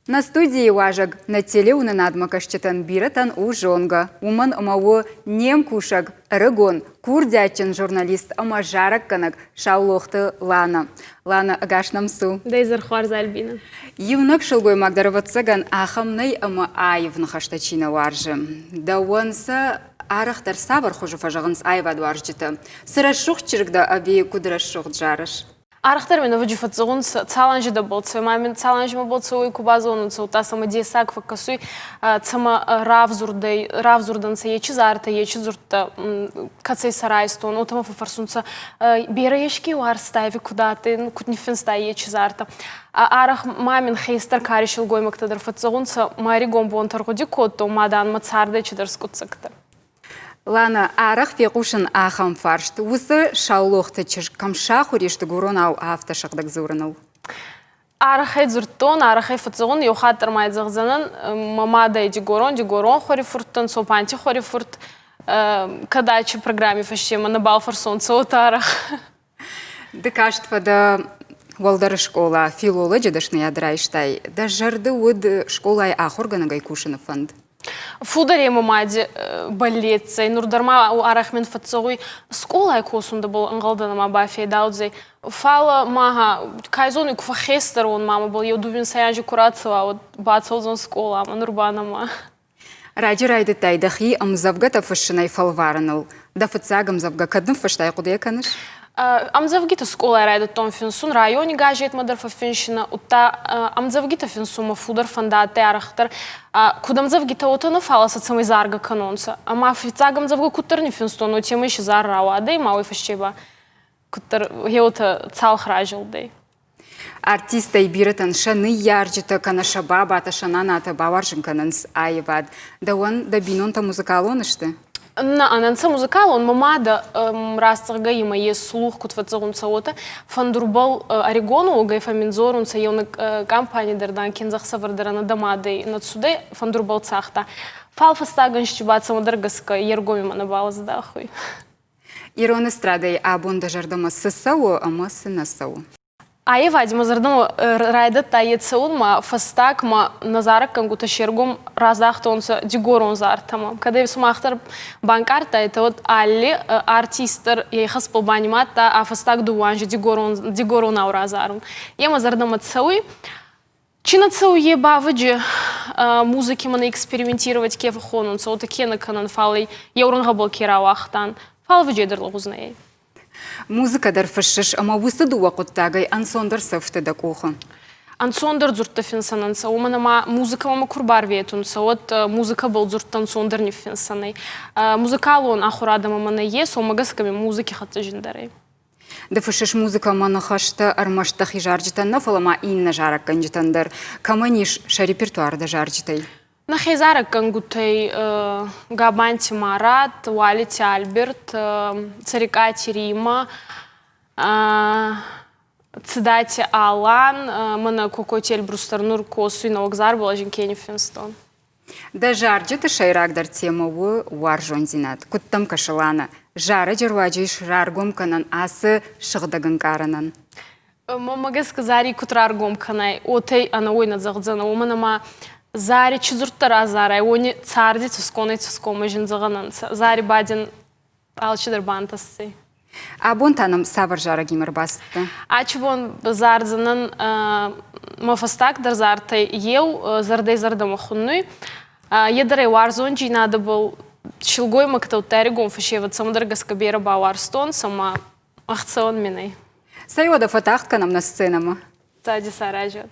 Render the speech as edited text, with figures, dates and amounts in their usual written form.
Нӕ студийы уазӕг нӕ телеуынынадмӕ кӕсджытӕн бирӕтӕн у зонгӕ, уымӕн ӕмӕ у не мкусӕг, ӕрыгон, курдиатджын журналист ӕмӕ зарӕггӕнӕг Саулохты Лана. Лана, ӕгас нӕм цу. Дӕ зӕрхуарз Альбина. Иунӕг сылгоймаг дӕр, ӕвӕццӕгӕн, ахӕм нӕй ӕмӕ аив ныхӕстӕ чи нӕ уарзы. Дӕуӕн сӕ арӕхдӕр цавӕр хуызы фӕзӕгъынц аивадуарзджытӕ? Цы рӕсугъд чызг дӕ ӕви куыд рӕсугъд зарыс? Арӕхдӕр мин ӕвӕджи фӕццӕгъунцӕ, цал анзи дӕбӕл цӕуй, ма мин цал анзи мӕбӕл цӕуй, ку базонунцӕ, удта сӕмӕ дессаг фӕккӕсуй, цӕмӕ равзурдӕй, равзурдӕнцӕ ечи зартӕ, ечи дзурдтӕ, кӕцӕй сӕ райстон, уотӕ фӕффӕрсунцӕ, берӕ еске уарзтай ӕви куд адтӕй, куд ниффинстай ечи зартӕ. Арӕх ма мин хестӕр кари силгоймӕгтӕ дӕр фӕццӕгъунцӕ, мӕ ӕригон бонтӕ ӕргъуди кодтон, ма, дан, мӕ цардӕй чидӕр скъуддзӕгтӕ. Лана, арӕх фехъусын ахӕм фарст: уыцы Саулохты чызг кӕм сахуыр ис дыгуронау афтӕ сыгъдӕг дзурыныл? Арӕхӕй дзурдтон, арӕхӕй фӕццӕуон, еу хатт дӕр ма зӕгъдзӕнӕн, мӕ мадӕ дигорон, дигорон хуӕрифурттӕн, Цопанти хуӕрифурт, кӕд ачи программи фӕсте мӕ нӕбал фӕрсонцӕ, уотӕ арӕх. Ды каст фӕдӕ уӕлдӕр скъола, филолоджы дӕсныйад райстай. Дӕ зӕрды уыд скъолайы ахуыргӕнӕгӕй кусыны фӕнд? Фулдӕр ӕма мади бӕллеццӕй, нур дӕр ма арӕх мин фӕццӕуй, скъолай косун дӕбӕл ӕнгъӕлдӕн ӕма бафедаудзӕй. Фал ма кай зонуй, ку фӕххестӕр уон, ма мӕбӕл еу дууинсӕй анзи ку рацӕуа, уӕд бацӕудзӕн скъоламӕ, нур ба нӕма. Раджы райдыдтай дӕхи ӕмдзӕвгӕтӕ фыссынӕй фӕлварыныл. Дӕ фыццаг ӕмдзӕвгӕ кӕд ныффыстай, хъуыдыйӕ кӕныс? Ӕмдзӕвгитӕ скъолай райдӕдтон финсун, райони газетмӕ дӕр фӕффинсинӕ, удта ӕмдзӕвгитӕ финсунмӕ фулдӕр фӕндадтӕй арӕхдӕр. Куд ӕмдзӕвгитӕ, уотӕ нӕ, фал сӕ цӕмӕй заргӕ кӕнонцӕ. Ӕма фиццаг ӕмдзӕвгӕ куддӕр ниффинстон, уотемӕй си зар рауадӕй, ма уой фӕсте ба куддӕр гъеуотӕ цалх разилдӕй. Артисттӕй бирӕтӕн сӕ ныййарджытӕ кӕнӕ сӕ бабатӕ, сӕ нанатӕ бауарзын кӕнынц аивад. Дӕуӕн дӕ бинонтӕ музыкалон сты? Нӕ, ӕнӕнцӕ музыкалон. Мӕ мадӕ раст зӕгъгӕй имӕ е слух куд фӕццӕгъунцӕ, уотӕ фӕндурбӕл ӕригон уогӕй фӕмминдзорунцӕ еунӕг компани дӕр, дан, киндзӕхсӕвӕр дӕр ӕнӕ дӕ мадӕй нӕ цудӕй, фӕндурбӕл цагъта. Фал фӕстаг ӕнзти ба цӕмӕдӕр гӕсгӕ е ргом имӕ нӕбал ӕздӕхуй. Ирон эстрадӕйы абон дӕ зӕрдӕмӕ цы цӕуы ӕмӕ цы нӕ цӕуы? Аивади мӕ зӕрдӕмӕ райдӕдта е цӕунмӕ, фӕстагмӕ нӕ зарӕггӕнгутӕ се ргом раздахтонцӕ дигорон зартӕмӕ. Кӕд ӕй сумах дӕр банкъардтайтӕ, уӕд алли артист дӕр е ихӕсбӕл банимадта ӕ фӕстаг дууӕ анзи дигорон, дигоронау разарун. Е мӕ зӕрдӕмӕ цӕуй. Чи нӕ цӕуй, е бавӕджи музыки мӕнӕ экспериментировать ке фӕххонунцӕ, уотӕ ке нӕ кӕнӕн, фал ӕй еу рӕнгъӕбӕл ке рауагътан, фал ӕвӕджи дӕр лӕгъуз нӕй. Музыкӕ дӕр фыссыс ӕмӕ уыцы дыууӕ хъуыддагӕй ӕнцондӕр сӕфты дӕ къухы. Ӕнцондӕр дзурдтӕ финсӕн ӕнцӕ, уомӕн ӕма музыкӕмӕ ку рбарветунцӕ, уӕд музыкӕбӕл дзурдтӕ ӕнцондӕр ниффинсӕн ӕй. Музыкалон ахурадӕмӕ мӕ нӕййес, уомӕ гӕсгӕ ми музыки хӕццӕ зиндӕр ӕй. Ды фыссыс музыкӕмӕ ныхӕстӕ ӕрмӕст дӕхи зарджытӕн нӕ, фӕлӕ ма иннӕ зарӕггӕнджытӕн дӕр. Кӕмӕн ис сӕ репертуар дӕ зарджытӕй? Нӕхе зарӕггӕнгутӕй Габанти Марат, Уалити Альберт, Цӕрикъати Римӕ, Цидати Алан, мӕнӕ Кокойти Эльбрус дӕр нур косуй нӕуӕг зарбӕл ке ниффинстон. Дӕ зарджыты сӕйрагдӕр темӕ у уарзондзинад. Куыд дӕм кӕсы, Лана, зарӕджы руаджы ис раргом кӕнӕн ацы сыгъдӕг ӕнкъарӕнӕн? Мӕнмӕ гӕсгӕ зари куд раргом кӕнай, уотӕ ӕнӕуой нӕ зӕгъдзӕнӕ, уомӕн ӕма зари чи дзурдтӕ разарай, уони царди цӕсгонӕй цӕсгонмӕ зин зӕгъӕн ӕнцӕ. Зари ба дин алчидӕр бантӕсдзӕй. Абон та нӕм цавӕр зарӕгимӕ ӕрбацыдтӕ? Ачи бон зардзӕнӕн мӕ фӕстагдӕр зартӕй еу зӕрдӕй-зӕрдӕмӕ хуннуй. Е дӕр ӕй уарзондзийнадӕбӕл силгоймӕгтӕ удта ӕригон фӕсевӕд цӕмӕдӕр гӕсгӕ берӕ бауарзтонцӕ ӕма ӕхцӕуӕн мин ӕй. Цӕй уӕдӕ фӕтагъд кӕнӕм нӕ сценӕмӕ. Цӕди саразӕд.